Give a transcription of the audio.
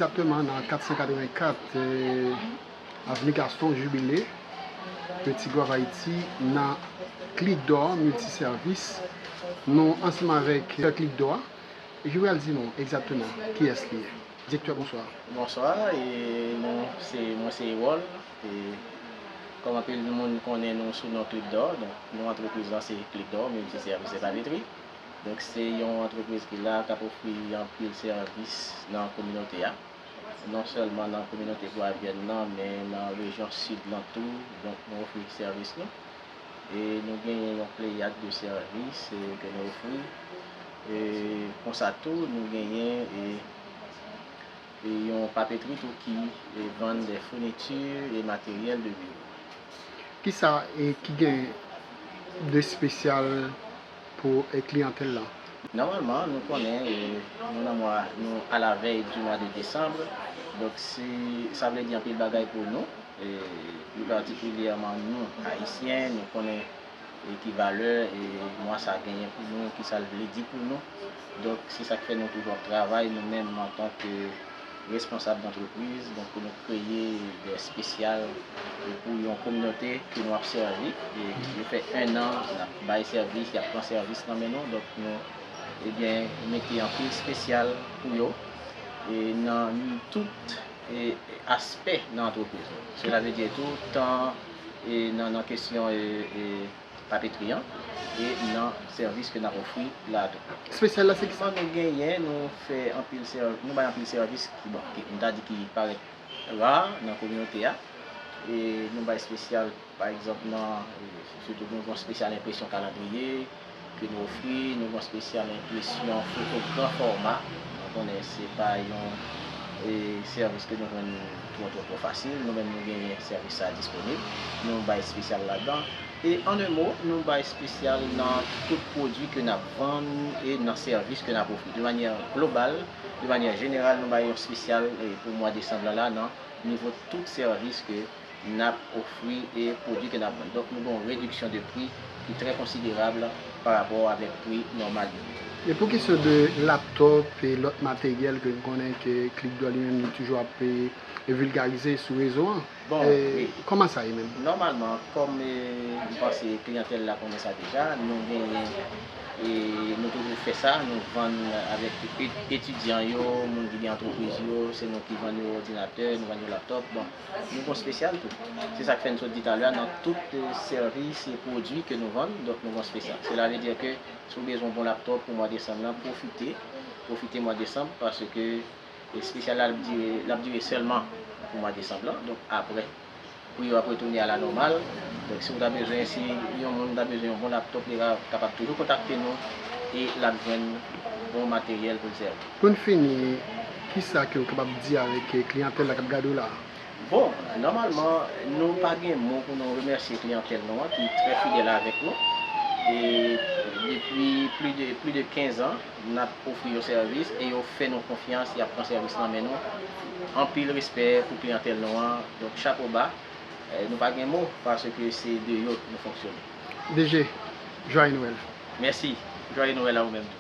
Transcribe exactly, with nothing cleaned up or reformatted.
Egzakteman nan kat san katrevenkat, eh, Avni Gaston Jubile, Petit Goâve Ayiti, nan Clic d'Or Multiservice. Nou ansanm avèk Clic d'Or. E ki pral di nou egzakteman kiyès li ye. Direktè, bonswa. Bonswa, e nou, se, mwen se Erol. E kòm anpil moun konnen nou sou non Clic d'Or, donk non antrepriz lan se Clic d'Or Multiservice et Papeterie. Donk se yon antrepriz ki la k ap ofri anpil sèvis nan kominote a. Non sèlman nan kominote Gwavyèn nan, men nan rejyon sid lan tou, donk nou ofri sèvis nou. E nou genyen yon pleyad de sèvis, e, ke nou ofri. E konsa tou, nou genyen, e, e yon papetri tou ki, e, vann de founiti e materyèl de biwo. Kisa, e, ki gen de espesyal pou, e, kliyantèl la? Nòmalman, nou konnen, e, nou nan mwa, nou alavèy di mwa de desanm, donk se, sa vle di anpil bagay pou nou, e, pli patikilyèman nou, Ayisyen, nou konnen, e, ki valè, e, mwa sa genyen pou nou, ki sa l vle di pou nou. Donk, se sa k fè nou toujou ap travay, nou menm, antanke responsab dantrepriz, donk pou nou kreye de espesyal pou yon kominote ke nou ap sèvi. E yo fè en an, n ap bay sèvis, y ap pran sèvis nan men nou, donk nou, ebyen, mete anpil espesyal pou yo, e nan tout, e, aspè nan antrepriz nou. Sela vle di tou, tan, e, nan, nan kesyon, e, e, papetri an e nan sèvis ke n ap ofri la tou. Espesyal la, se kisa? Nou genyen, nou fè anpil sèv-, nou bay anpil sèvis ki, bon, ki, m ta di ki parèt ra nan kominote a. E nou bay espesyal, pa egzanp, nan, e, sitou nou gen espesyal enpresyon kalandriye ke nou ofri, nou gen espesyal enpresyon foto gran fòma. Nou konnen se pa yon, e, sèvis ke nou jwenn twò, twò, twò fasil. Nou menm, nou genyen sèvis sa a disponib. Nou bay espesyal ladan. E an en mo, nou bay espesyal nan tout pwodui ke n ap vann e nan sèvis ke n ap ofri. De manyè global, de manyè jeneral, nou bay yon espesyal, e, pou mwa desanm lan la, nan nivo tout sèvis ke n ap ofri e pwodui ke n ap vann. Donk, nou gen yon rediksyon de pri ki trè konsiderab pa rapò avèk pri nòmal yo. E pou kesyon de laptop e lòt materyèl ke n konnen ke Clic d'Or li menm li toujou ap, e, e vilgarize sou rezo an, Bon, e, wi. Kòman sa ye menm? Nòmalman, kòm, e, m panse kliyantèl la konnen sa deja, nou genyen, e, nou toujou fè sa, nou vann avèk et-, etidyan yo, moun ki gen antrepriz yo, se nou ki vann yo òdinatè, nou vann yo laptop. Bon, nou gon espesyal tou. Se sa k fè n sot di talè a, nan tout, e, sèvis e pwodui ke nou vann, donk nou gon espesyal. Sela vle di ke si w bezwen yon bon laptop pou mwa desanm lan, pwofite, pwofite mwa desanm, paske espesyal la ap dire, l ap dire sèlman pou mwa desanm lan. Donk, apre, pri yo ap retounen a la nòmal. Donk, si w ta bezwen, si yon moun ta bezwen yon bon laptop, li ka, kapab toujou kontakte nou e l ap jwenn bon materyèl pou l sèvi. Pou n fini, kisa ke w kapab di avèk, e, kliyantèl la k ap gade w la a? Bon, nòmalman, nou pa gen mo pou nou remèsye kliyantèl nou an ki trè fidèl avèk nou. E depi plis de, plis de kenz an, n ap ofri yo sèvis e yo fè nou konfyans, y ap pran sèvis nan men nou. Anpil respè pou kliyantèl nou an. Donk, chapo ba. E, nou pa gen mo, paske se de yo nou fonksyone. D G, Joyeux Noël. Mèsi. Joyeux Noël a ou menm tou.